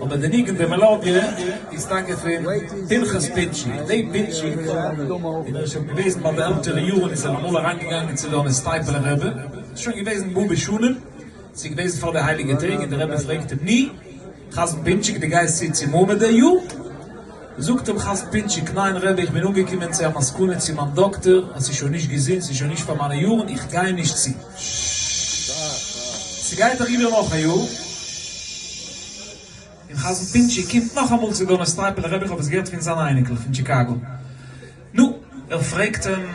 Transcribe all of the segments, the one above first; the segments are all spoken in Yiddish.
אבער די ניגון די מעלאדיע איז טאקע פון פנחס פינטשיק, דעי פינטשיק און ער איז שוין געוועזן ביי די עלטערע יארן איז ער אמאל אריינגעגאנגען צו די הארנאסטייפלער רבי, איז שוין געוועזן בא בשנים, ס'איז געוועזן פאר די הייליגע טעג און די רבי פרעגט אים נו חזן פינטשיק דו גייסט צו צום עמוד די יאר? זאגט אים חזן פינטשיק ניין רבי איך בין אנגעקומען צו א מסקנא צו מיין דאקטער אז ס'איז שוין נישט געזונט ס'איז שוין נישט פאר מיינע יארן איך גיי נישט צו. ס'גייט אריבער נאך א יאר, און חזן פינטשיק קומט נאכאמאל צו הארנאסטייפלער רבי, איך האב עס געהערט פון זיין אייניקל פון טשיקאגא. נו, ער פרעגט אים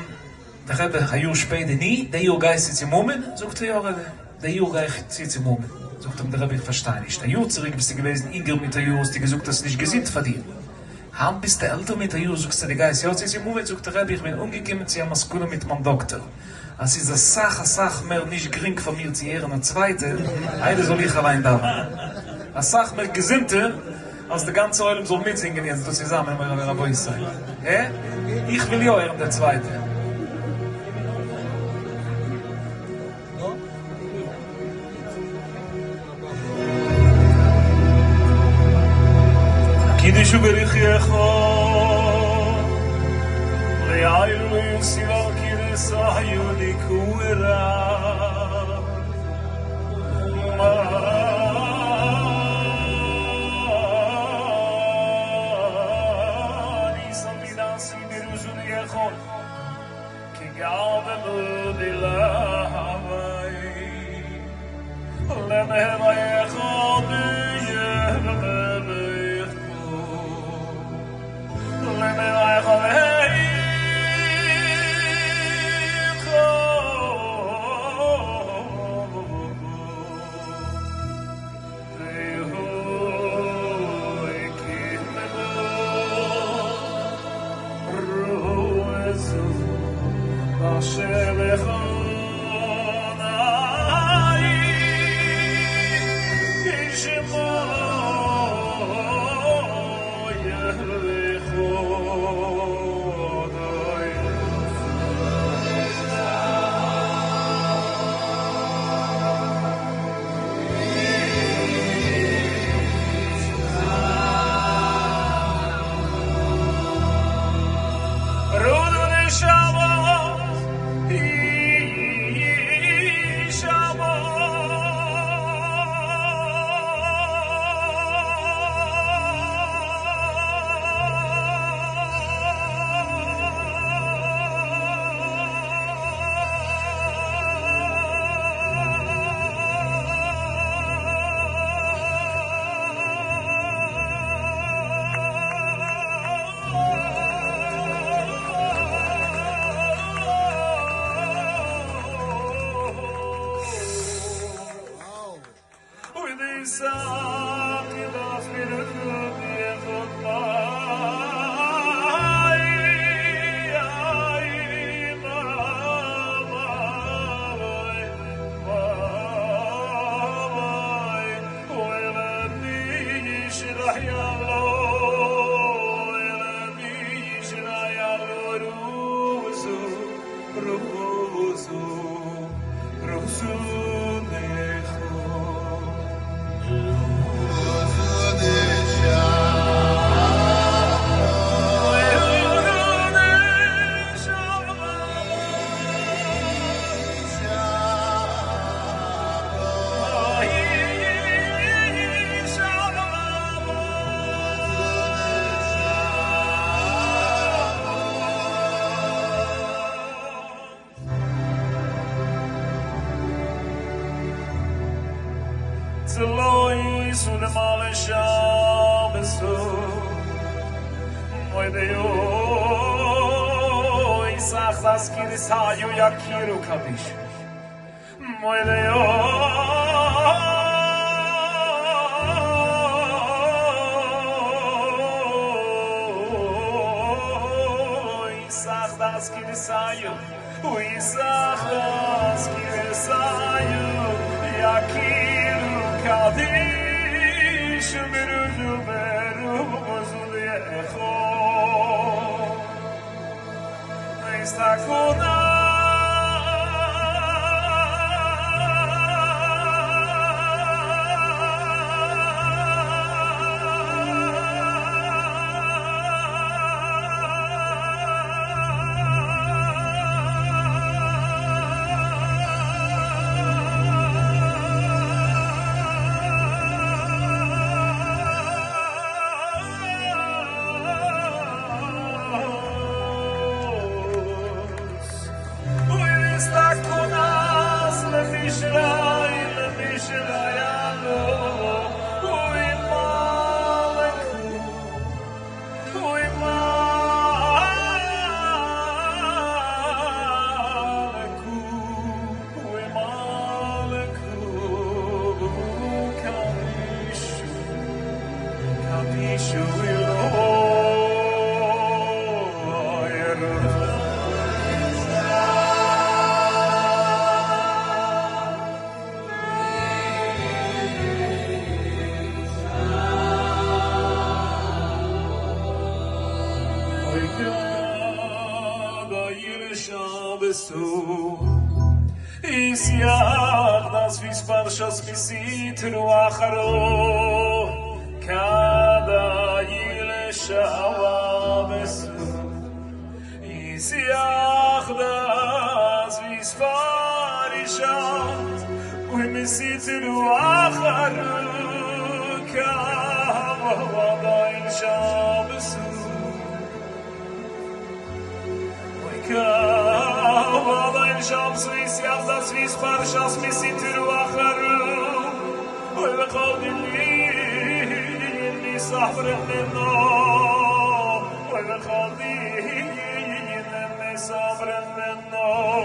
דער רבי א יאר שפעטער, נו, די יאר גייסטו צום עמוד? זאגט ער, יא רבי, די יאר גיי איך צו צום עמוד. זאגט אים דער רבי, איך פארשטיי נישט, א יאר צוריק ביסטו געוועזן אינגער מיט א יאר האסטו געזאגט אז ס'איז נישט געזונט פאר דיר, היינט ביסטו עלטער מיט א יאר זאגסטו דו גייסט יא צו צום עמוד? זאגט ער, רבי, איך בין אנגעקומען צו א מסקנא מיט מיין דאקטער, אז ס'איז אסאך אסאך מער נישט גרינג פאר מיר צו הערן א צווייטע איידער זאל איך אליין דאווענען. אסאך מער געזונטער אז די גאנצע עולם זאל מיטזינגען יעצט דא צוזאמען מורי ורבותי. הע? איך וויל יא הערן די צווייטע. קידשו ברכיך לעילו יוסיף על כרסה דקורא אוי וכל די אין מסברן מנו.